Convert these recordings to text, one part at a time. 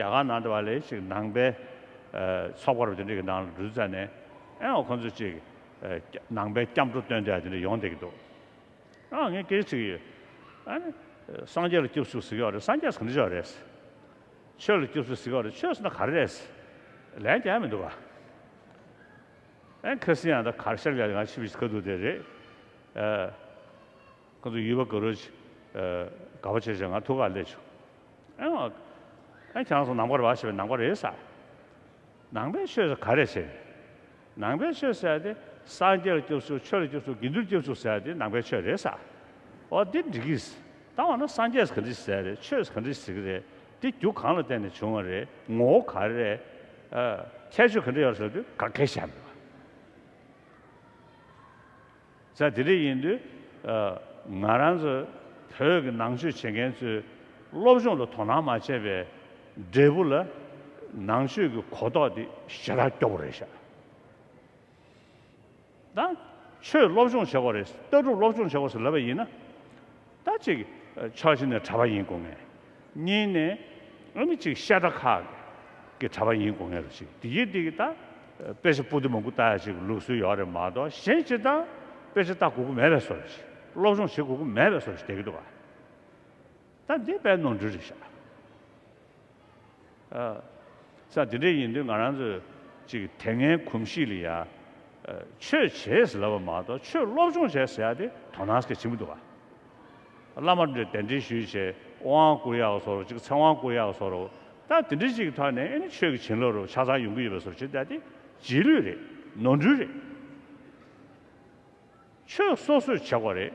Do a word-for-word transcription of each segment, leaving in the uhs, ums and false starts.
རྒྱ་གར་ནང་དུ་བ་ལས་ཅིག་ནང་པའི་ཚོགས་པ་རུ་དེ་འདྲ་གི་ནང་ལ་འགྲོ་ཙ་ནས་ཨེ་འོ་ཁོང་ཚོ་ཅིག་ནང་པའི་སྐྱབས་འགྲོ་སྟོན་བསྡད་དེ་འདྲ་ཡོང་བསྡད་ཀྱི་འདུག་ཨ་ངས་སྐད་ཆ་དྲིས་ཀྱི་ཡོད། ཨ་ནི་སངས་རྒྱས་ལ་སྐྱབས་སུ་ཟེར་གྱི་ཡོད་རེད། སངས་རྒྱས་ག་འདྲ་ཅིག་ཡོད་རེད། ཆོས་ལ་སྐྱབས་སུ་ཟེར་གྱི་ཡོད་རེད། ཆོས་ཟེར་ན་ག་རེ་རེད། ལན་རྒྱག་མི་འདུག་ག་ཨེ་ཁ་སང་ཡང་ད་གར་ཤར་ཡ་ང་ཕྱི་པའི་ཁ་ཐུག་དེ་རེད། ཨ། ཁོ་ཚོ་ཡུལ་པ་དགའ་རོགས་ཀྱིས་དགའ་པོ་བྱས་བྱས་ང་ཐུག་ག་སླེབས་བྱུང་། ཨེ་ཨེ་ཁྱེད་རང་ཚོ་ནང་པ་རེད་པ་ཞེས་པའི། ནང་པ་རེད་ཟེར། ནང་པའི་ཆོས་ཟེར་ག་རེ་ཟེར། ནང་པའི་ཆོས་ཟེར་ཡ་དེ་སངས་རྒྱས་ལ་སྐྱབས་སུ། ཆོས་ལ་སྐྱབས་སུ། དགེ་འདུན་ལ་སྐྱབས་སུ་ཟེར་ཡ་དེ་ནང་པའི་ཆོས་རེད་ཟེར། འོ་འདི་འགྲིག་གི། ད་འོ་ན་སངས་རྒྱས་ག་འདྲ་ཟེར་རེད། ཆོས་ག་འདྲ་ཟེར་གི་རེད། འདི་རྒྱུ་གང་ལ་བརྟེན་ནས་བྱུང་བ་རེད། ངོ་བོ་ག་རེ་རེད། ཨ། ཁྱད་ཆོས་ག་འདྲ་ཡོད་ཟེར་དུས་ག་གེ་བཤད་མེད་པ། ས་དེ་འདྲ་ཡིན་དུས། ཨ། ང་རང་ཚོ་བོད་ཀྱི་ནང་ཆོས་བྱེད་མཁན་ཚོས་སློབ་སྦྱོང་ལ་དོ་སྣང་མ་བྱས་པའི་འབྲས་བུ་ལ་ནང་ཆོས་ཀྱི་གོ་རྟོགས་དེ་ཞེ་དྲག་སྐྱོ་པོ་རེད་ཤག་ད་ཆོས་སློབ་སྦྱོང་བྱེད་དགོས་རེད། ལྟ་གྲུབ་སློབ་སྦྱོང་བྱེད་དགོས་ཟེར་ལབ་པ་ཡིན་ན། ད་ཅིག་ཕྱོགས་གཅིག་ནས་གྲྭ་པ་ཡིན་དགོས་ངེས། གཉིས་ནས་ཨ་ནི་ཅིག་བཤད་གྲྭ་ཁག་གི་གྲྭ་པ་ཡིན་དགོས་ངེས་རེད། ཅིག་དེ་ཡིན་དེ་གི་ད་དཔེ་ཆ་པོ་ཏི་མང་པོ་ལྟ་ཡ་ཅིག་ལུགས་སྲོལ་ཡོད་རེད་མ་གཏོགས། གཞན་སྤྱིར་བཏང་དཔེ་ཆ་ལྟ་དགོས་ཀྱི་མེད་པའི་བཟོ་འདྲ་ཅིག་སློབ་སྦྱོང་བྱེད་དགོས་ཀྱི་མེད་པའི་བཟོ་འདྲ་ཅིག་བསྡད་ཀྱི་འདུག་ག་ད་འདི་དཔེ་ནོར་འཁྲུལ་རེད་ཤག་ཨ། ས་དེ་འདྲ་ཡིན་དུས་ང་རང་ཚོས་ཅིག་དེ་སྔའི་གོམས་གཤིས་ལ་ཡ། ཨ། ཆོས་བྱེད་ཟེར་ལབ་པ་མ་གཏོགས་ཆོས་སློབ་སྦྱོང་བྱེད་ཟེར་ཡ་དེ་དོ་སྣང་སྐད་ཆེན་པོ་འདུག་ག་བླ་མ་འདྲ་གདན་འདྲེན་ཞུས་བྱས་དབང་བསྐུར་ཡག་བཟོ་འདྲ། ཅིག་ཚེ་དབང་བསྐུར་ཡག་བཟོ་འདྲ། ད་དེ་འདྲ་ཅིག་གི་ཐོག་ནས་ཨེ་ནི་ཆོས་ཀྱི་བྱིན་རླབས་འདྲ་ཆ་ཚང་ཡོང་གི་ཡོད་པའི་བཟོ་འདྲ་བྱེད་ཡ་དེ་རྗེས་ལུས་རེད། ནོར་འཁྲུལ་རེད། ཆོས་སོ་སོས་བྱེད་དགོས་རེད།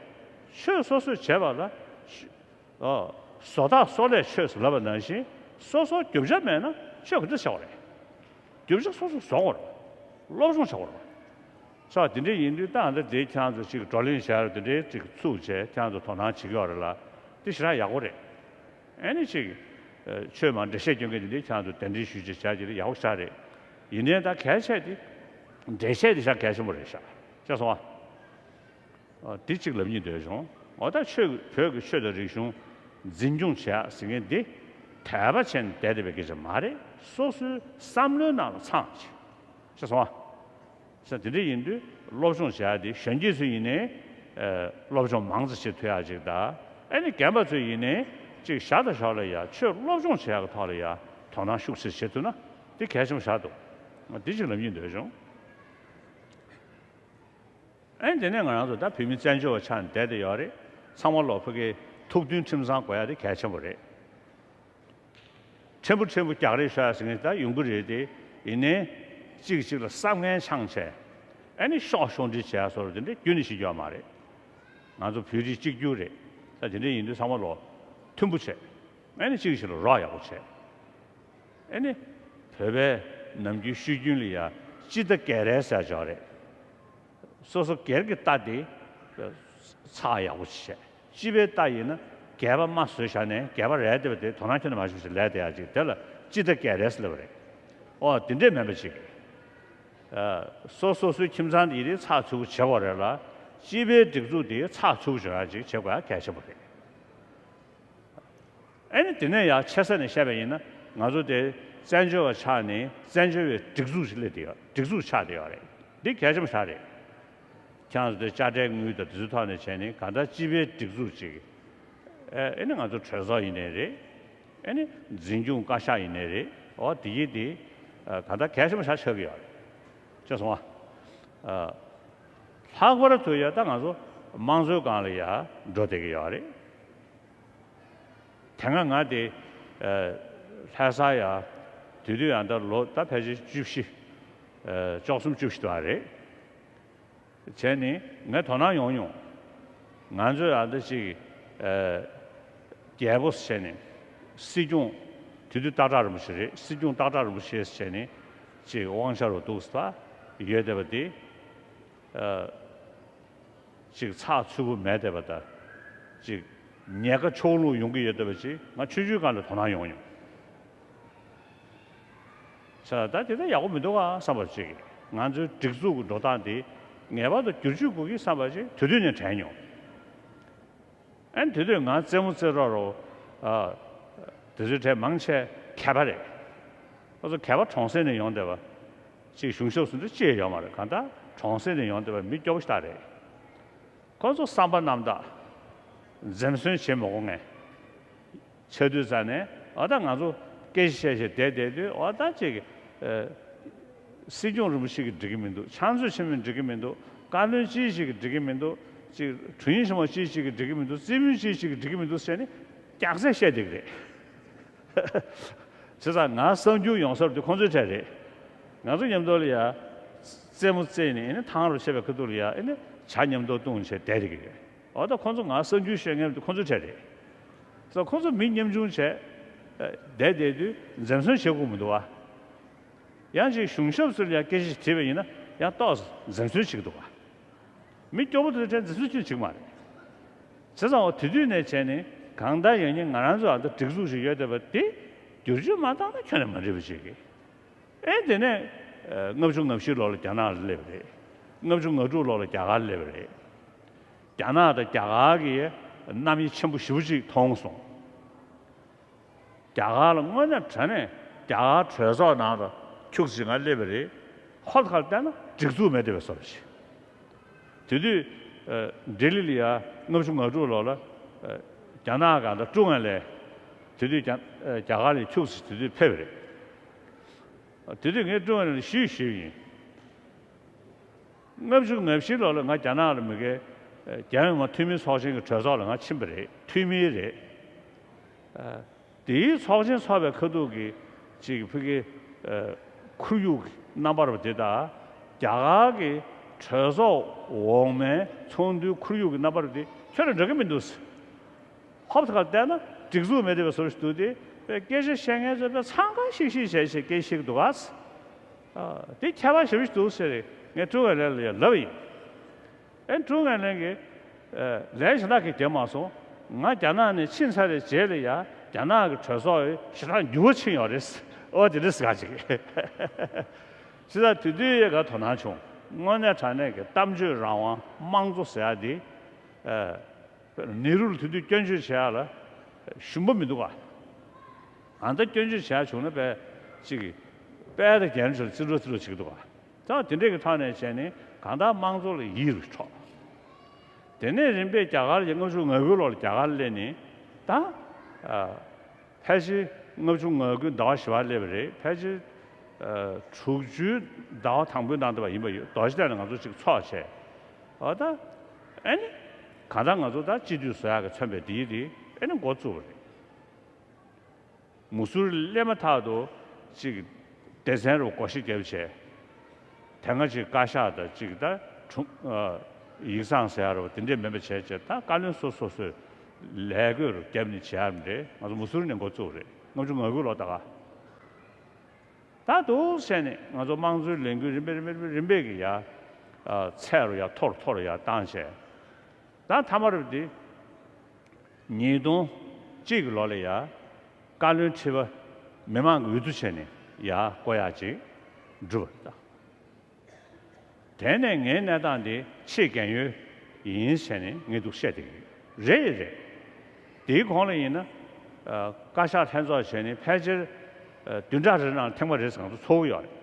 ཆོས་སོ་སོས་བྱེད་པ་ལ། ཨ། བཟོ་ལྟ་བཟོ་ལས་ཆོས་ཟེར་ལབ་པ་ནང་བཞིན་སོ་སོར་རྒྱུ་ཆ་མེད་ན་ཆོས་ག་འདྲ་བྱེད་དགོས་རེད། རྒྱུ་ཆ་སོ་སོས་བཟོ་དགོས་རེད། སློབ་སྦྱོང་བྱེད་དགོས་རེད། ས་དེ་འདྲ་ཡིན་དུས་ད་ལྟ་དེ་ཁྱེད་རང་ཚོ་ཅིག་བགྲོ་གླེང་བྱས་ར་དེ་འདྲའི་ཅིག་ཚུགས་བྱས། ཁྱེད་རང་ཚོ་དོ་སྣང་བྱེད་ཀྱི་ཡོད་རེད་ལ། དེ་ཞེ་དྲག་ཡག་པོ་རེད། ཨེ་ནི་ཅིག་ཨ། ཆོས་མང་འགྲེལ་བཤད་སྐྱོན་མཁན་དེ་འདྲའི་ཁྱེད་རང་ཚོ་གདན་འདྲེན་ཞུས་བྱས་བྱས་དེ་ཡག་པོ་ཞེ་དྲག་རེད། ཡིན་ནའི་ད་གལ་ཆེ་དེ་འགྲེལ་བཤད་དེ་ཞེ་དྲག་གལ་ཆེན་པོ་རེད་ཤག་ཤེས་སོང་ཨ། ཨ། འདི་གཅིག་ལབ་སྙིང་འདོད་བྱུང་། འོ་ད་ཆོས། བོད་ཀྱི་ཆོས་དང་རིག་གཞུང་འཛིན་སྐྱོང་བྱེད་ཡག་ཟེར་མཁན་འདི་དད་པ་བྱས་ནས་བསྡད་བསྡད་པའི་སྐད་ཆ་མ་རེད། སོ་སོའི་བསམ་བློའི་ནང་ལ་ཚང་བྱས། ཤེས་སོང་ཨ། ས་དེ་འདྲ་ཡིན་དུས་སློབ་སྦྱོང་བྱེད་ཡག་དེ་གཞོན་སྐྱེས་ཚོ་ཡིན་ནའི། ཨ། སློབ་སྦྱོང་མང་ཙམ་བྱེད་ཐུབ་ཡག་ཅིག་དང་། ཨ་ནི་རྒན་པ་ཚོ་ཡིན་ནའི་ཅིག་ཞར་དང་ཞོར་ལ་ཡ་ཆོས་སློབ་སྦྱོང་བྱེད་ཡག་གི་ཐོག་ལ་ཡ་དོ་སྣང་ཤུགས་ཆེ་བྱེད་ཐུབ་ན་དེ་གལ་ཆེན་པོ་ཞིག་འདུག་འདི་ཅིག་ལབ་སྙིང་འདོད་བྱུང་། ཨེ་དེ་ནས་ང་རང་ཚོ་ད་བོད་མི་བཙན་བྱོལ་བ་ཆགས་ནས་བསྡད་དེ་ཡོད་རེད། ཚང་མ་ལོ་ཕ་གིའི་ཐུགས་མཐུན་ཁྲིམས་གཙང་དགོས་ཡ་དེ་གལ་ཆེན་པོ་རེད། ཕྲན་བུ་ཕྲན་བུ་རྒྱག་རེས་ཤོར་ཡ་ཟེར་མཁན་ད་ཡོང་གི་རེད་དེ། ཡིན་ནའི་གཅིག་གཅིག་ལ་བསམ་ངན་འཆང་བྱས། ཨེ་ནི་ཤོག་ཤོག་འདྲི་བྱས་བཟོ་འདྲ་དེ་འདྲ་རྒྱུན་ནས་བྱེད་རྒྱུ་ཡོད་མ་རེད། ང་ཚོ་བོད་རིགས་གཅིག་གྱུར་རེད། ད་དེ་འདྲ་ཡིན་དུས་ཚང་མ་ལོ་མཐུན་པོ་བྱས། ཨེ་ནི་གཅིག་གཅིག་ལ་རོགས་ཡག་པོ་བྱས། ཨེ་ནི་བོད་པའི་ནམ་རྒྱུན་ཤོད་རྒྱུན་ལ་ཡ་སྤྱི་ཟླ་བརྒྱད་རེ་ཟེར་ཅིག་ཡོད་རེད། སོ་སོ་སྒེར་གྱི་རྟ་དེ་ཚགས་ཡག་པོ་ཅིག་བྱས། སྤྱི་པའི་རྟ་ཡིན་ན་སྒལ་པ་མར་བཟོས་བཞག་ནས་སྒལ་པ་རལ་བསྡད་པ་དེ་དོ་སྣང་ཁྱོན་ནས་མ་བྱུང་ཞིག་ལས་བསྡད་ཡག་ཅིག་དེ་ལ་སྤྱི་ཟླ་བརྒྱད་རེ་ཟེར་ལབ་པ་རེད། ཨོ་དེ་འདྲས་མིན་པ་ཅིག་ཨ། སོ་སོ་སོའི་ཁྱིམ་ཚང་དེ་ཡིན་དུས་ཚགས་ཚུད་པོ་བྱེད་དགོས་རེད་ལ། སྤྱི་པའི་སྒྲིག་འཛུགས་དེ་ཚགས་ཚུད་པོ་བྱེད་ཡག་ཅིག་བྱེད་དགོས་ཡག་གལ་ཆེན་པོ་རེད། ཨ་ནི་དེ་ནས་ཡང་ཆེ་ས་ནས་བཤད་པ་ཡིན་ན་ང་ཚོ་དེ་བཙན་བྱོལ་བ་ཆགས་ནས་བཙན་བྱོལ་བའི་སྒྲིག་འཛུགས་ཤིག་སླེབས་བསྡད་ཡོད། སྒྲིག་འཛུགས་ཆགས་བསྡད་ཡོད་རེད། འདི་གལ་ཆེན་པོ་ཞིག་རེད། ཁྱེད་རང་ཚོ་དེ་དཔྱ་ཁྲལ་དངུལ་དང་དེ་ཚོའི་ཐོག་ནས་བྱས་ནས་གང་ལྟར་སྤྱི་པའི་སྒྲིག་འཛུགས་ཅིག་ཨ་ནི་ང་ཚོ་གྲོས་ཚོགས་ཡིན་ནའི་རེད། ཨ་ནི་འཛིན་སྐྱོང་བཀའ་ཤག་ཡིན་ནའི་རེད། འོ་དེ་ཡིན་དེ་གང་ལྟར་གལ་ཆེན་པོ་ཞིག་ཆགས་ཀྱི་ཡོད་རེད། ཤེས་སོང་ཨ། ལྷག་པར་དུ་ཡ་ད་ང་ཚོ་དམངས་གཙོའི་སྒང་ལ་ཡ་འགྲོ་བསྡད་ཀྱི་ཡོད་རེད། དེ་སྔ་ང་དེ་ལྷ་ས་ཡ་དེ་དུས་ཡང་ད་ལོ་ད་ཕལ་ཆེར་བཅུ་བཞི་བཅུ་གསུམ་བཅུ་བཞི་དུ་བ་རེད། བྱས་ནས་ངས་དོ་སྣང་ཡོང་མྱོང་། ང་ཚོས་ཡང་ད་ཅིག་རྒྱལ་པོ་བྱས་ནས་སྲིད་སྐྱོང་། དེ་དུས་སྟག་བྲག་རིན་པོ་ཆེ་རེད། སྲིད་སྐྱོང་སྟག་བྲག་རིན་པོ་ཆེ་བྱས་ནས་ཅིག་དབང་ཆ་རུ་འདུག་ས་ཡོད་བསྡད་པ་དེ། ཨ། ཅིག་ཚགས་ཚུད་པོ་མེད་བསྡད་པ་དང་། ཅིག་ཉེན་ཁ་ཕྱོགས་ལྷུང་ཡོང་གི་ཡོད་བསྡད་པ་ཅིག་ང་ཆུང་ཆུང་སྒང་ལ་དོ་སྣང་ཡོང་མྱོང་། ས་ད་དེ་ལྟར་ཡག་པོ་མི་འདུག་ག་བསམ་པ་ཅིག་ང་ཚོའི་སྒྲིག་འཛུགས་ཀྱི་འགྲོ་སྟངས་དེ་ངེས་པར་དུ་བསྒྱུར་བཅོས་དགོས་ཀྱི་བསམ་པ་ཅིག་དེ་དུས་ནས་དྲན་མྱོང་། ཨ་ནི་དེ་དུས་ང་རྩེད་མོ་རྩེ་རོགས་རོགས། ཨ། དེ་ཚོའི་གྲས་མང་ཆེ་མཁས་པ་རེད། ཁོ་ཚོ་གད་པ་གྲོང་གསེབ་ནས་ཡོང་བསྡད་པ་ཅིག་གཞུང་ཞབས་སུ་འདི་ཅི་ཡང་ཡོད་མ་རེད། གང་ལྟར་གྲོང་གསེབ་ནས་ཡོང་བསྡད་པ་མི་སྐྱོ་པོ་ཞིག་རེད། ཁོ་ཚོ་བསམ་པ་རྣམ་དག་འཛེམ་ཟོན་བྱེད་མི་དགོས་ངས། ཆ་དུས་ཙ་ནས་འོ་ད་ང་ཚོ་སྐད་ཆ་བཤད་བཤད་བསྡད་བསྡད་དུས་འོ་ད་ཅིག་ཨ། སྲིད་སྐྱོང་རིན་པོ་ཆེ་གིས་འགྲིག་གི་མི་འདུག་ཕྱག་མཛོད་ཆེན་མོས་འགྲིག་གི་མི་འདུག་བཀའ་བློན་ཅི་ཞིག་གིས་འགྲིག་གི་མི་འདུག་ཅིག་དྲུང་ཡིག་ཆེན་མོ་ཅི་ཞིག་གིས་འགྲིག་གི་མི་འདུག་རྩིས་དཔོན་ཅི་ཞིག་གིས་འགྲིག་གི་མི་འདུག་ཟེར་ནས་རྒྱགས་ཚད་བཤད་བསྡད་ཀྱི་རེད། བྱས་ཙང་ང་གསར་འགྱུར་ཡོང་ས་རུ་དེ་ཁོང་ཚོའི་གྲས་རེད། ང་ཚོ་མཉམ་དུ་ལ་ཡ། རྩེད་མོ་རྩེས་ནས་ཨེ་ནི་ཐང་རུ་ཆད་པའི་ཁ་ཐུག་ལ་ཡ་ཨེ་ནི་ཇ་མཉམ་དུ་བཏུང་བྱས་བསྡད་བསྡད་ཀྱི་རེད། འོ་ད་ཁོང་ཚོ་ང་གསར་འགྱུར་བཤད་མཁན་དེ་ཁོང་ཚོའི་གྲས་རེད། བྱས་ཙང་ཁོང་ཚོ་མི་ཉམ་ཆུང་བྱས། ཨ། བསྡད་བསྡད་དུས་འཛེམ་ཟོན་བྱེད་དགོས་མི་འདུག་བ། ཡང་ཅིག་གཞུང་ཞབས་སུ་ལ་ཡ་སྐད་ཆ་ཞིག་དྲིས་པ་ཡིན་ན་ཡང་ཏོག་ཙམ་འཛེམ་ཟོན་བྱེད་ཀྱི་འདུག་བ། མི་སྐྱོ་པོ་དེ་ཚོའི་གྲས་འཛིན་བཟུང་ཅིག་བྱེད་ཀྱི་མ་རེད། བྱས་ཙང་འོ་དེ་དུས་ནས་བྱས་ནས་གང་ལྟར་ཡང་སྙིང་ང་རང་ཚོ་ཨ་ད་སྒྲིག་འཛུགས་ཤིག་ཡོད་བསྡད་པ་དེ་བསྒྱུར་བཅོས་མ་བཏང་ན་ཁྱོན་ནས་མ་འགྲིག་པ་ཅིག་གིས། ཨེ་དེ་ནས་ཨ་ལྔ་བཅུ་ང་བཞི་ལོ་ལ་རྒྱ་ནག་ལ་སླེབས་པ་རེད། ལྔ་བཅུ་ང་དྲུག་ལོ་ལ་རྒྱ་གར་སླེབས་པ་རེད། རྒྱ་ནག་དང་རྒྱ་གར་གྱི་རྣམ་དབྱེ་ཆེན་པོ་ཞེ་པོ་ཅིག་མཐོང་སོང་། རྒྱ་གར་ལ་དངོས་གནས་དྲང་གནས་རྒྱ་གར་གྲོས་ཚོགས་ནང་དུ་ཁྱུག་ཅིག་ང་སླེབས་པ་རེད། ཧོབ་ཁར་བལྟས་ན་སྒྲིག་འཛུགས་མེད་བསྡད་པའི་བཟོ་འདྲ་ཞིག་དེ་དུས་ཨ་ལྡི་ལི་ལ་ཡ་ལྔ་བཅུ་ང་དྲུག་ལོ་ལ་ཨ་རྒྱ་ནག་གང་ལྟར་ཀྲུང་ཨན་ལས་དེ་དུས་རྒྱ་ཨ་རྒྱ་གར་ལ་ཁྱུག་ཅིག་དེ་དུས་ཕེབས་པ་རེད། དེ་དུས་ངས་ཀྲུང་ཨན་ལ་ཞུས་ཞུས་ཡིན། ལྔ་བཅུ་ང་བཞི་ལོ་ལ་ང་རྒྱ་ནག་ལ་མི་དགེ་རྒྱལ་ཡོངས་མ་འཐུས་མིའི་ཚོགས་ཆེན་གྱི་གྲོས་ཚོགས་ལ་ང་ཕྱིན་པ་རེད། འཐུས་མི་རེད། དེའི་ཚོགས་ཆེན་ཚོགས་པའི་ཁ་ཐུག་གི་ཅིག་ཕ་གི་ཁོར་ཡུག་གི་རྣམ་པ་རུ་དེ་དང་རྒྱ་གར་གྱི་གྲོས་ཚོགས་འོག་མའི་ཚོགས་འདུའི་ཁོར་ཡུག་གི་རྣམ་པ་རུ་དེ་ཁྱོན་ནས་འགྲོ་གི་མི་འདུག་ཧོབ་ཁར་བལྟས་ན་སྒྲིག་འཛུགས་མེད་བསྡད་པའི་བཟོ་ཞིག་འདུག་སྟེ། དཔེ་སྐད་ཆ་བཤད་མཁན་ཚོས་དཔེ་འཚང་ཁ་ཤིག་ཤིག་བྱས་བྱས་སྐད་ཆ་བཤད་ཀྱི་འདུག་ག། ཨ། དེ་ཁྱད་པར་ཞེ་པོ་ཞིག་འདུག་ཟེར་ངས་ཀྲུང་ཨན་ལན་ལ་ཡང་ལབ་པ་ཡིན། ཨེ་ཀྲུང་ཨན་ལན་གྱིས་ཨ་ལན་ཞེ་དྲག་གི་བརྒྱབ་མ་སོང་། ང་རྒྱ་ནག་ནས་ཕྱིན་ཚར་བའི་རྗེས་ལ་ཡང་རྒྱ་ནག་གི་གྲོས་ཚོགས་ཞེ་དྲག་འགྱུར་བ་ཕྱིན་ཡོད་རེད། ཨོ་དེ་འདྲ་ཟེར་ག་ཅིག་བྱས་ཙང་དེ་དུས་ཡ་ག་དོ་སྣང་བྱུང་། དངོས་གནས་དྲང་གནས་ཀྱི་གཏམ་བརྗོད་རང་དབང་དམངས་གཙོ་ཟེར་ཡ་འདི། ཨ། ནེ་རུ་ལ་དེ་དུས་སྐྱོན་བརྗོད་བྱེད་ཡག་ལ་ཞུམ་པ་མི་འདུག་ག། ཨ་ད་སྐྱོན་བརྗོད་བྱེད་ཡག་བྱུང་ན་དཔེ་ཅིག་དཔལ་དང་རྒྱན་ཆོས་ལ་རྩིས་འགྲོ་རྩིས་འགྲོ་བྱེད་ཀྱི་འདུག་ག། ད་དེ་འདྲས་ཀྱི་ཐོག་ནས་བྱས་ནས་གང་ལྟར་དམངས་གཙོ་ལ་ཡིད་རུ་འཕྲོག་དེ་ནས་རིམ་པས་རྒྱ་གར་གྱི་ལྔ་བཅུ་ང་དགུ་ལོ་ལ་རྒྱ་གར་སླེབས་ནས་ད། ཨ། ཕལ་ཆེར་ལྔ་བཅུ་ང་དགུ་ཟླ་བ་བཞི་པ་སླེབས་པ་རེད། ཕལ་ཆེར་ཨ་དྲུག་ཅུའི་ཟླ་བ་དང་པོའི་ནང་དུ་བ་ཡིན་པ་ཡོད། རྡོ་རྗེ་གདན་ལ་ང་ཚོ་གཅིག་ཚོགས་བྱས། འོ་ད་ཨེ་ནི་གང་ལྟར་ང་ཚོ་ད་སྤྱི་འཐུས་བཟོ་ཡག་གི་མཚོན་པའི་དེའི་དེ་ཨེ་ནི་འགོ་བཙུགས་པ་རེད། མུ་སུར་སླེབས་མ་ཐག་ཏུ་གཅིག་སྡེ་ཚན་རུ་སྒོ་ཕྱེ་བརྒྱབ་བྱས། དེ་སྔ་གཅིག་བཀའ་ཤག་དང་གཅིག་ད་དྲུང་ཨ་ཡིག་ཚང་ཟེར་ཡག་རུ་དེ་འདྲས་མེད་པ་བྱས་བྱས། ད་བཀའ་བློན་སོ་སོ་སོས་ལས་བགོས་རུ་བརྒྱབ་ནས་བྱས་ཡག་རེད། ང་ཚོ་མུ་སུར་ནས་འགོ་བཙུགས་པ་རེད། ལྔ་བཅུ་ང་དགུ་ལོ་ད་ག། ད་འདུག་བྱས་ནས་ང་ཚོ་དམངས་གཙོའི་ལས་འགུལ་རིམ་པས་རིམ་པས་རིམ་པས་རིམ་པས་ཀྱི་ཡ། ཨ། ཚད་རུ་ཡ་མཐོ་རུ་མཐོ་རུ་ཡ་བཏང་བྱས། ད་མཐའ་མ་རུ་འདི་ཉིས་སྟོང་གཅིག་གི་ལོ་ལ་ཡ་བཀའ་བློན་ཁྲི་པ་མི་མང་གི་འོས་བསྡུ་བྱས་ནས་ཡ་བསྐོ་ཡག་ཅིག་བསྒྲུབས་པ་རེད་ད། དེ་ནས་ངའི་གནས་སྟངས་འདི་ཆེས་རྒན་ཡོལ་ཡིན་ཟེར་ནས་ངས་འདུག་བཤད་བསྡད་ཀྱི་ཡོད། རེད་རེད། དེའི་གོང་ལ་ཡིན་ན་ཨ་བཀའ་ཤག་ལྷན་ཚོགས་བྱས་ནས་ཕལ་ཆེར་ཨ་བདུན་ཕྲག་རེ་ནང་ཐེངས་མ་རེ་ཟེར་ང་ཚོ་ཚོགས་ཀྱི་ཡོད་རེད།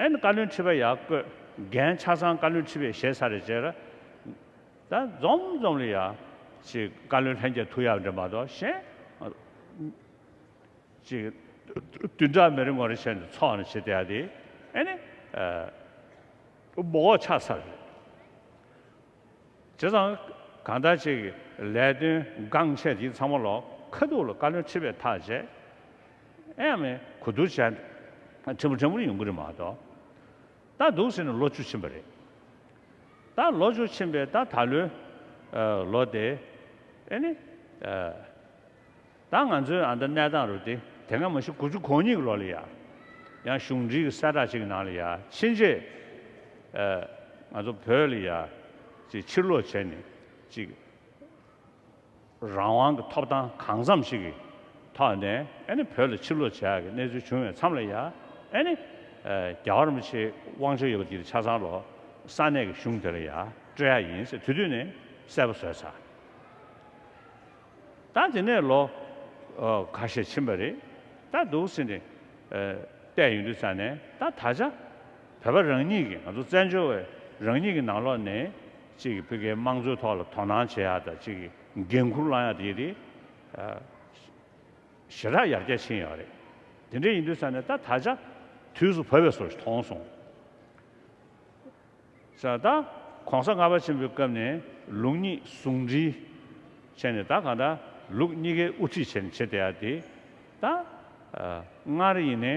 ཨེ་ནི་བཀའ་བློན་ཁྲི་པ་ཡར་བསྐོས། འགན་ཆ་ཚང་བཀའ་བློན་ཁྲི་པས་བཞེས་ཚར་བའི་རྗེས་ལ་ད་འཛོམས་འཛོམས་ལ་ཡ་ཅིག་བཀའ་བློན་ལྷན་རྒྱས་ཐུག་ཡག་འདྲ་མ་གཏོགས་གཞན། ཅིག་བདུན་ཕྲག་མི་རེ་ངོ་རེ་བྱས་ནས་ཚོགས་ནས་བྱེད་བསྡད་ཡ་དེ་ཨེ་ནི་ཨ་མགོ་འོག་ཆག་ཚར་རེད། བྱས་ཙང་གང་ལྟར་ཅིག་ལས་དོན་འགངས་ཆེ་དེ་ཚང་མ་ལོག་ཁ་ཐུག་ལ་བཀའ་བློན་ཁྲི་པས་ཐག་བཅད། ཨེ་ཡང་མིན་གོ་བསྡུར་བྱས་ཕྲན་བུ་ཕྲན་བུ་ཡོང་གི་རེད་མ་གཏོགས། ད་འདུག་ཟེར་ནས་ལོ་བཅུ་ཕྱིན་པ་རེད། ད་ལོ་བཅུ་ཕྱིན་པའི་ད་ད་ལོའི་ཨ་ལོ་དེ་ཨེ་ནི་ཨ་ད་ང་ཚོའི་ཨ་ད་གནས་སྟངས་རུ་དེ་དེ་སྔ་མ་གཞི་དགུ་བཅུ་གོ་གཉིས་ཀྱི་ལོ་ལ་ཡ་ཡང་གཞུང་འབྲེལ་གྱི་གསལ་བསྒྲགས་ཅིག་གི་ནང་ལ་ཡ་ཕྱིན་ཆད་ཨ་ང་ཚོ་བོད་ལ་ཡ་ཅིག་ཕྱིར་ལོག་བྱས་ནས་ཅིག་རང་དབང་གི་ཐོབ་ཐང་གང་འཚམ་ཞིག་གི་ཐོག་ནས་ཨ་ནི་བོད་ལ་ཕྱིར་ལོག་བྱ་ཡག་གི་གནས་ཚུལ་བྱུང་བའི་མཚམས་ལ་ཡ་ཨ་ནི་ཨ་རྒྱལ་བ་རིན་པོ་ཆེའི་དབང་ཆ་ཡོད་པ་དེ་ཆ་ཚང་ལོ་ས་གནས་ཀྱི་གཞུང་དེ་ལ་ཡ་སྤྲོད་ཡག་ཡིན་ཟེར་དེ་དུས་ནས་གསལ་པོ་བཟོས་ཚར། ད་དེ་ནས་ལོ་ཨ་ཁ་ཤས་ཕྱིན་པ་རེད། ད་འདུག་ཟེར་ནས་ཨ་བལྟས་ཡོང་དུས་ཙ་ནས། ད་ད་ཆ་བོད་པ་རང་ཉིད་ཀྱི། ང་ཚོ་བཙན་བྱོལ་བ་རང་ཉིད་ཀྱི་ནང་ལོགས་ནས་ཅིག་བོད་ཀྱི་དམངས་གཙོའི་ཐོག་ལ་དོ་སྣང་བྱེད་ཡག་དང་། ཅིག་འགན་འཁུར་བླང་ཡག་དེ་དེ་ཨ་ཞེ་དྲག་ཡར་རྒྱས་ཕྱིན་ཡོད་རེད། དེ་འདྲ་ཡིན་དུས་ཙ་ནས་ད་ད་ཆ་དུས་སུ་བབས་པའི་བཟོ་ཞིག་མཐོང་སོང་། ས་ད་༸གོང་ས་ལྔ་པ་ཆེན་པོའི་སྐབས་ནས་ལུགས་གཉིས་ཟུང་འབྲེལ་བྱས་ནས། ད་གང་ལྟར་ལུགས་གཉིས་ཀའི་དབུ་ཁྲིད་བྱས་ནས་བྱེད་བསྡད་ཡག་དེ། ད་ཨ་སྔར་ཡིན་ནའི་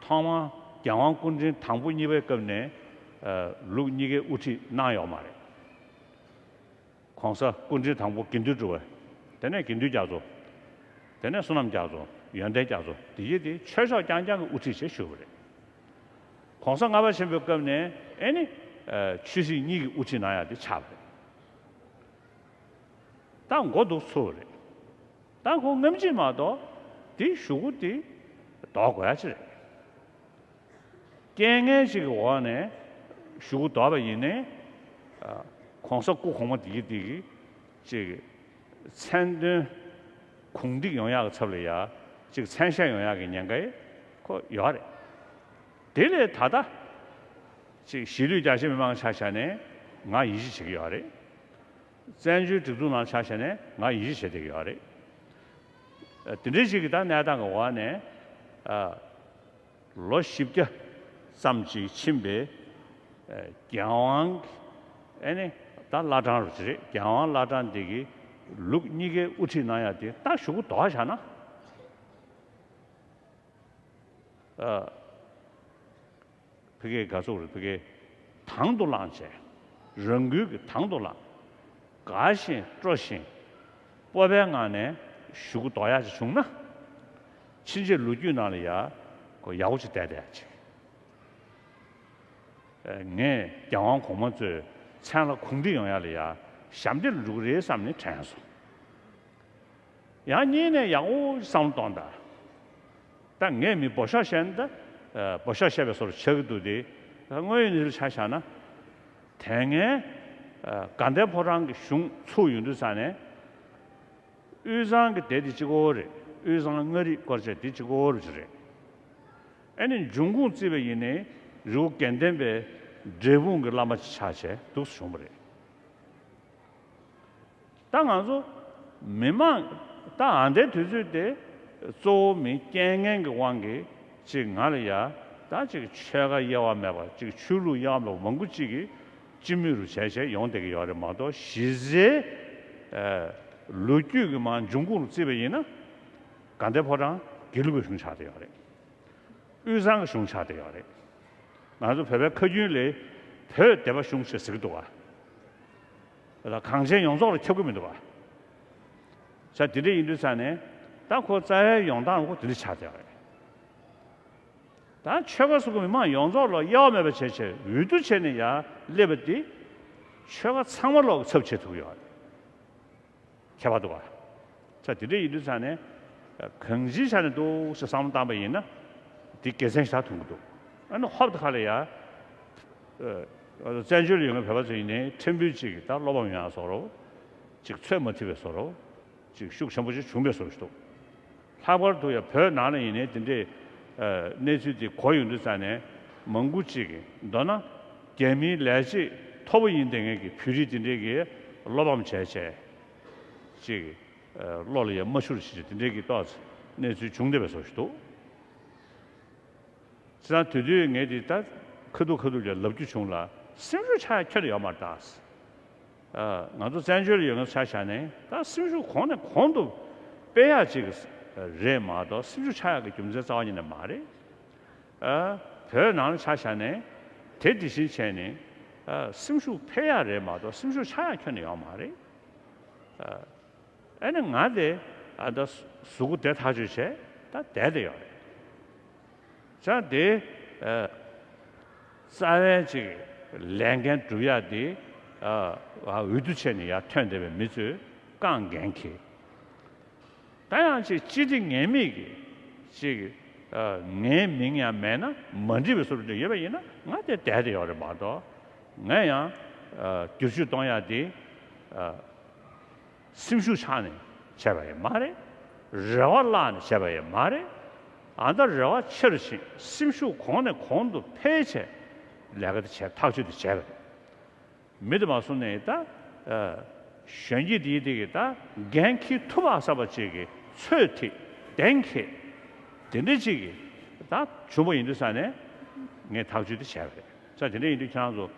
ཐོག་མར་རྒྱལ་དབང་སྐུ་ཕྲེང་དང་པོ་གཉིས་པའི་སྐབས་ནས་ཨ་ལུགས་གཉིས་ཀའི་དབུ་ཁྲིད་གནང་ཡོད་མ་རེད། ༸གོང་ས་སྐུ་ཕྲེང་དང་པོ་དགེ་འདུན་གྲུབ་པ། དེ་ནས་དགེ་འདུན་རྒྱ་མཚོ། དེ་ནས་བསོད་ནམས་རྒྱ་མཚོ། ཡོན་ཏན་རྒྱ་མཚོ། དེ་བཞི་དེ་ཆོས་ཕྱོགས་རྐྱང་རྐྱང་གི་དབུ་ཁྲིད་བྱས་བཞུགས་པ་རེད། ༸གོང་ས་ལྔ་པ་ཆེན་པོའི་སྐབས་ནས་ཨེ་ནི་ཨ་ཆོས་སྲིད་གཉིས་ཀྱི་དབུ་ཁྲིད་གནང་ཡག་དེ་ཆགས་པ་རེད། ད་མགོ་འདུག་ཚུགས་པ་རེད། ད་ཁོ་སྔ་ཕྱི་མ་གཏོགས་དེ་གཞུག་གུ་དེ་ལྡོག་དགོས་ཡག་ཅིག་རེད། རྐྱེན་ངན་ཅིག་གི་འོག་ནས་གཞུག་གུ་ལྡོག་པ་ཡིན་ནའི། ཨ་༸གོང་ས་སྐུ་གོང་མ་དེ་གི་དེ་གི་ཅིག་མཚན་དོན་གུང་འགྲིག་ཡོང་ཡག་གི་ཚབ་ལ་ཡ་ཅིག་མཚན་ཤས་ཡོང་ཡག་གི་ཉེན་ཁ་ཁོ་ཡོད་རེད། དེ་ལས་ད་ལྟ་ཅིག་གཞིས་ལུས་རྒྱ་ཆེ་མི་མང་ཆ་བཞག་ནས་ང་ཡིད་ཆེས་བྱེད་ཀྱི་ཡོད་རེད། བཙན་བྱོལ་སྒྲིག་འཛུགས་ནང་ཆ་བཞག་ནས་ང་ཡིད་ཆེས་བྱེད་བསྡད་ཀྱི་ཡོད་རེད། ཨ་དེ་འདྲའི་ཞིག་གི་ད་གནས་སྟངས་ཀྱི་འོག་ནས། ཨ་ལོ་བཞི་བརྒྱ་ཙམ་ཅིག་ཕྱིན་པའི་ཨ་རྒྱལ་དབང་གི་ཨེ་ནི་ད་བླ་བྲང་རུ་ཅི་རེད། རྒྱལ་དབང་བླ་བྲང་འདི་གི་ལུགས་གཉིས་ཀའི་དབུ་ཁྲིད་གནང་ཡག་དེ་ད་གཞུག་གུ་ལྡོག་བཞག་ན། ཨ་ཕ་གིའི་དགའ་ཚོར་རེད། ཕ་གིའི་དང་དུ་བླངས་བྱས། རང་འགུལ་གྱིས་དང་དུ་བླངས། དགའ་བཞིན་སྤྲོ་བཞིན་སྤོབས་པའི་ངང་ནས་གཞུག་གུ་ལྡོག་ཡག་ཅིག་བྱུང་ན། ཕྱིན་ཆད་ལོ་རྒྱུས་ནང་ལ་ཡ་ཁོ་ཡག་པོ་ཅིག་བསྡད་བསྡད་ཡག་ཅིག་ཨ་ངས་རྒྱལ་དབང་གོང་མ་ཚོའི་མཚན་ལ་གུང་འགྲིག་ཡོང་ཡག་ལ་ཡ་ཞབས་འདེགས་ལ་འགྲོ་གི་རེད་བསམ་ནས་དྲན་སོང་། ཡང་གཉིས་ནས་ཡག་པོ་བསམ་བློ་གཏོང་དང་། ད་ངས་མི་འབོ་ཤོག་བཤད་ན་ད་ཨ་འབོ་ཤོག་བཤད་པའི་བཟོ་འདྲ་ཆགས་ཀྱི་འདུག་སྟེ། ད་དངོས་ཡོད་གནས་ཚུལ་ཆ་བཞག་ན། དེ་སྔའི་ཨ་དགའ་ལྡན་ཕོ་བྲང་གི་གཞུང་ཚུགས་ཡོང་དུས་ཙ་ནས། དབུས་གཙང་གི་སྡེ་འདི་གཅིག་པོ་རེད། དབུས་གཙང་མངའ་རིས་སྐོར་བྱས་འདི་གཅིག་པོ་རེད། ཨ་ནི་འབྱུང་ཁུངས་བརྩིས་པ་ཡིན་ནའི་རི་བོ་དགེ་ལྡན་པའི་འབྲས་སྤུངས་ཀྱི་བླ་མ་ཆགས་བྱས་འདུག་སེ་བྱུང་བ་རེད། ད་ང་ཚོ་མི་མང་ད་ཨ་འདའི་དུས་ཚོད་དེ་གཙོ་བོ་མི་རྐྱེན་ངན་གྱི་དབང་གིས་ཅིག་ང་ལ་ཡ་ད་ཅིག་ཆོལ་ཁ་དབྱེ་བ་མེད་པ། ཅིག་ཆོས་ལུགས་དབྱེ་བ་མེད་པ་མང་པོ་ཅིག་གིས་སྤྱི་མོས་རུ་བྱས་བྱས་ཡོང་བསྡད་ཀྱི་ཡོད་རེད་མ་གཏོགས། གཞི་རྩའི་ཨ་ལོ་རྒྱུས་ཀྱི་མར་འབྱུང་ཁུངས་རུ་བརྩིས་པ་ཡིན་ན། དགའ་ལྡན་ཕོ་བྲང་དགེ་ལུགས་པའི་གཞུང་ཆགས་བསྡད་ཡོད་རེད། དབུས་གཙང་གི་གཞུང་ཆགས་བསྡད་ཡོད་རེད། ང་ཚོ་བོད་པའི་ཁ་རྒྱུན་ལས་བོད་སྡེ་པ་གཞུང་ཞེས་ཟེར་གྱི་འདུག་ག་ད་གངས་ཅན་ཡོངས་རྫོགས་ལ་ཁྱབ་ཀྱི་མི་འདུག་ག་ས་དེ་འདྲ་ཡིན་དུས་ཙ་ནས་ད་ཁོ་རྩ་བའི་ཡོང་སྟངས་ཁོ་དེ་འདྲ་ཆགས་བསྡད་ཡོད་རེད། ད་ཆོལ་ཁ་སོགས་ཀྱི་མི་མང་ཡོངས་རྫོགས་ལ་དབྱེ་བ་མེད་པ་བྱས་བྱས་འོས་བསྡུ་བྱས་ནས་ཡར་སླེབས་པ་འདི་ཆོལ་ཁ་ཚང་མ་ལོག་གི་ཚབ་བྱེད་ཐུབ་ཀྱི་ཡོད་རེད། ཁྱད་པར་འདུག་ག་ས་དེ་འདྲ་ཡིན་དུས་ཙ་ནས་གང་ཅིའི་ཆ་ནས་འདུག་ཟེར་བསམ་བློ་བཏང་པ་ཡིན་ན། འདི་དགེ་མཚན་ཞེ་དྲག་མཐོང་གི་འདུག་ཨ་ནི་ཧོབ་ཏེ་ཁ་ལ་ཡ། ཨ་བཙན་བྱོལ་ལ་ཡོད་མཁན་བོད་པ་ཚོ་ཡིན་ནའི་ཕྲན་བུ་ཅིག་གིས་ད་བློ་ཕམ་ཡོང་ཡག་བཟོ་འདྲ། ཅིག་ཚོད་མ་ཐིག་པའི་བཟོ་འདྲ། ཅིག་ཤུགས་ཆེན་པོ་ཅིག་བྱུང་བའི་བཟོ་འདྲ་ཞིག་འདུག་ལྷག་པར་དུ་ཡང་བོད་ནང་ལ་ཡིན་ནའི་དེ་འདྲའི་ཨ་གནས་ཚུལ་དེ་གོ་ཡོང་དུས་ཙ་ནས་མང་པོ་ཅིག་གིས། མདོར་ན་རྒྱ་མིའི་ལས་བྱེད་མཐོ་པོ་ཡིན་བསྡད་མཁན་གྱི་བོད་རིགས་དེ་འདྲས་ཀྱིས་བློ་ཕམ་བྱས་བྱས། ཅིག་ཨ་བློ་ལ་ཡང་མ་ཤོར་ཞིག་དེ་འདྲས་ཀྱི་ཏོག་ཙམ་གནས་ཚུལ་བྱུང་བསྡད་པའི་བཟོ་འདྲ་ཞིག་འདུག་བྱས་ཙང་དེ་དུས་ངས་དེ་ལྟར་ཁ་ཐུག་ཁ་ཐུག་ལ་ལབ་རྒྱུ་བྱུང་ལ། སེམས་ཤུགས་ཆག་ཡག་ཁྱོན་ནས་ཡོད་མ་རེད་ད། ཨ་ང་ཚོ་བཙན་བྱོལ་ལ་ཡོད་མཁན་ཆ་བཞག་ནས་ད་སེམས་ཤུགས་གོང་ནས་གོང་དུ་སྤེལ་ཡག་ཅིག་རེད་མ་གཏོགས། སེམས་ཤུགས་ཆག་ཡག་གི་རྒྱུ་མཚན་རྩ་བ་ཉིད་ནས་མ་རེད། ཨ་བོད་ནང་ལ་ཆ་བཞག་ནས་དེ་དེ་བཞིན་བྱས་ནས་ཨ་སེམས་ཤུགས་འཕེལ་ཡག་རེད་མ་གཏོགས། སེམས་ཤུགས་ཆག་ཡག་ཁྱོན་ནས་ཡོད་མ་རེད། ཨ། ཨ་ནི་ང་དེ་ཨ་ད་གཟུགས་པོ་བདེ་ཐག་ཆོད་བྱས་ད་བསྡད་དེ་ཡོད་རེད། བྱས་ཙང་དེ་ཨ་རྩ་བའི་ཅིག་ལས་འགན་སྒྲུབ་ཡག་དེ་ཨ་འོས་བསྡུ་བྱས་ནས་ཡར་ཐོན་བསྡད་པའི་མི་ཚོས་རྐང་འགན་འཁྱེར། ད་ཡང་ཅིག་ཅི་སྟེ་ངེས་མེད་ཀྱི་ཅིག་ཨ་ངའི་མིང་ཡང་མེད་ན་མ་འགྲིག་པའི་བཟོ་འདྲ་ཡོད་པ་ཡིན་ན། ང་དེ་བསྡད་དེ་ཡོད་རེད་མ་གཏོགས། ང་ཡང་ཨ་བསྒྱུར་བཅོས་གཏོང་ཡག་དེ་ཨ། སེམས་ཤུགས་ཆག་ནས་བྱས་པ་ཡང་མ་རེད། རེ་བ་བརླག་ནས་བྱས་པ་ཡང་མ་རེད། ཨ་ད་རེ་བ་ཆེ་རུ་ཕྱིན། སེམས་ཤུགས་གོང་ནས་གོང་དུ་འཕེལ་བྱས་ལས་ཀ་དེ་བྱས། ཐག་གཅོད་དེ་བྱས་པ་རེད། མི་དེ་མ་སོང་ནས་ད་ཨ་གཞོན་སྐྱེས་དེའི་དེ་གི་ད་འགན་འཁྱེར་ཐུབ་པ་བསམ་པ་ཅིག་གི་ཚོད་ཐིག་གདེང་འཁེལ་དེ་འདྲ་ཅིག་གི་ད་བྱུང་བ་ཡིན་དུས་ཙང་ནས་ངས་ཐག་གཅོད་དེ་བྱས་པ་རེད། ཙང་དེ་འདྲ་ཡིན་དུས་ཁྱེད་རང་ཚོ་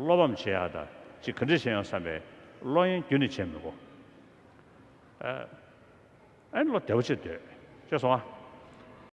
བློ་ཕམ་བྱེད་ཡག་ད་ཅིག་ག་འདྲ་བྱེད་ཡོང་བསམ་པའི་བློ་གཡེང་རྒྱུན་ནས་བྱེད་མི་དགོས། ཨ་ཨ་ནི་བློ་བདེ་པོ་བྱེད་སྡོད། ཤེས་སོང་ཨ།